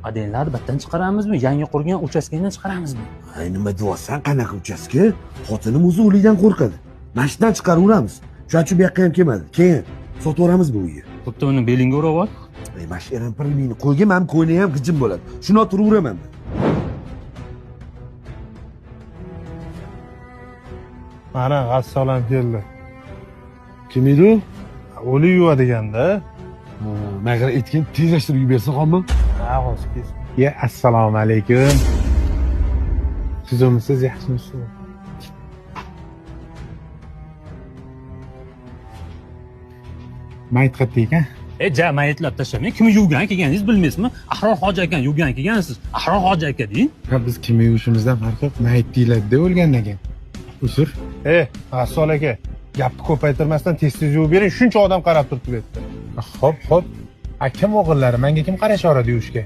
Adenlarni bittadan chiqaramizmi, yangi qurgan uchastkangdan chiqaramizmi? Ay, nima deyapsan, qanaqa uchastka? Xotinim o'zi o'likdan qo'rqadi. Masjiddan chiqaraveramiz. Shuning uchun bu yoqqa ham kelmadi. Keyin sotib yuboramiz bu uyni. Bo'pti, uni belingga urab ol. Ey, mana shu erim pirmini qo'ygan, man ko'ylak ham g'ijim bo'ladi. Shuni olib turaveraman man. Mana g'assolam ham keldi. Kim edi u? O'lik yuvadiganda. Magar aytgin, tezlashtirib yuborsa qolma. Ha, hozir kelsin. Ya, assalomu alaykum. Tuzukmisiz, yaxshimisiz? Mayit qayerda ekan? E, ja, mayitlab tashlamang. Kim yuvgan kelganingiz bilmaysizmi? Ahror hoji akani yuvgan kelgansiz. Ahror hoji aka deng. Ha, biz kim yuvishimizdan farqi yo'q, mayit deyiladi-da o'lgandan keyin. Uzr. E, g'assol aka, gapni ko'paytirmasdan tez-tez yuvib bering, shuncha odam qarab turibdi bu yerda. Xo'p, xo'p. A kim o'g'illari? Menga kim qarashaveradi yuvishga?